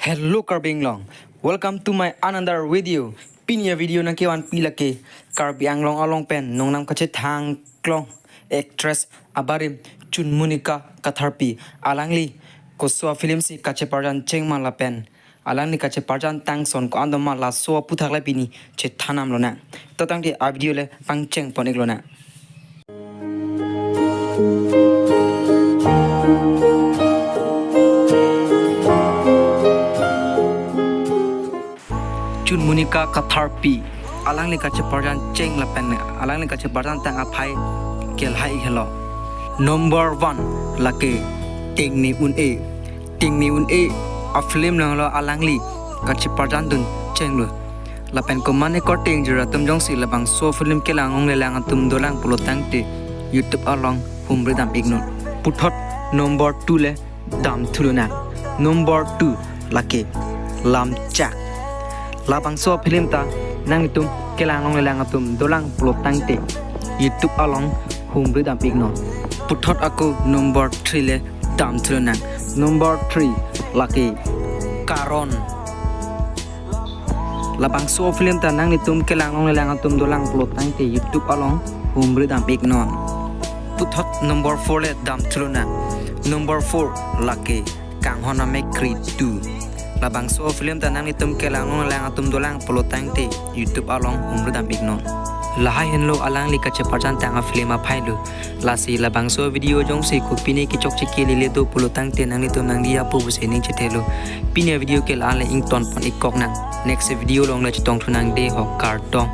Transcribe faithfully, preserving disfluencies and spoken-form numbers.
Hello Karbi Anglong, welcome to my another video. Pini a-video nangkevanpi lake Karbi Anglong along pen nongnam kachethang klong actress abarim Chun Monica Katharpi. Alangli koso a-film si kacheparjan cheng ma lapen alangli kacheparjan tang ason ko-an do ma, laso aputhak le pini chethan nam lonang. To tangte a-video le pangcheng pon ik lonang. Chun Monica Katharpi, alangli kacheparjan cheng lapen alangli kacheparjan tang aphai ke lahai helo. Number one lake Tengne Un-e. Tengne Un-e a-film along lo alangli kacheparjan dun chenglo. Lapen komane korte ingjir atum jongsi labangso film kelang longlelang atum dolang pulo tangte YouTube along humri dam iknon. Puthot number two le dam thu lonang. Number two lake Lamchak. Labangso film ta nanglitum kelang longlelang atum dolang pulo tangte YouTube along humri dam iknon. Puthot ako number three le dam thu lonang. Number three lake Karon. Labangso film ta nanglitum kelang longlelang atum dolang pulo tangte YouTube along humri dam iknon. Puthot number four le dam thu lonang. Number four lake Kanghon Amek Kri two. Labangso film ta nanglitum kelang longlelang atum dolang pulo tangte YouTube along humri dam iknon. Lahai henlo alangli kacheparjan tang a-film aphai lo. Lasi labangso video jongsi kopine kechokche kelele do pulo tangte nanglitum nangdiya po pusi ning chethelo. Pini a-video ke la-an le ington pon ik kok nang. Next video along le chetong thu nang de ho, kardom.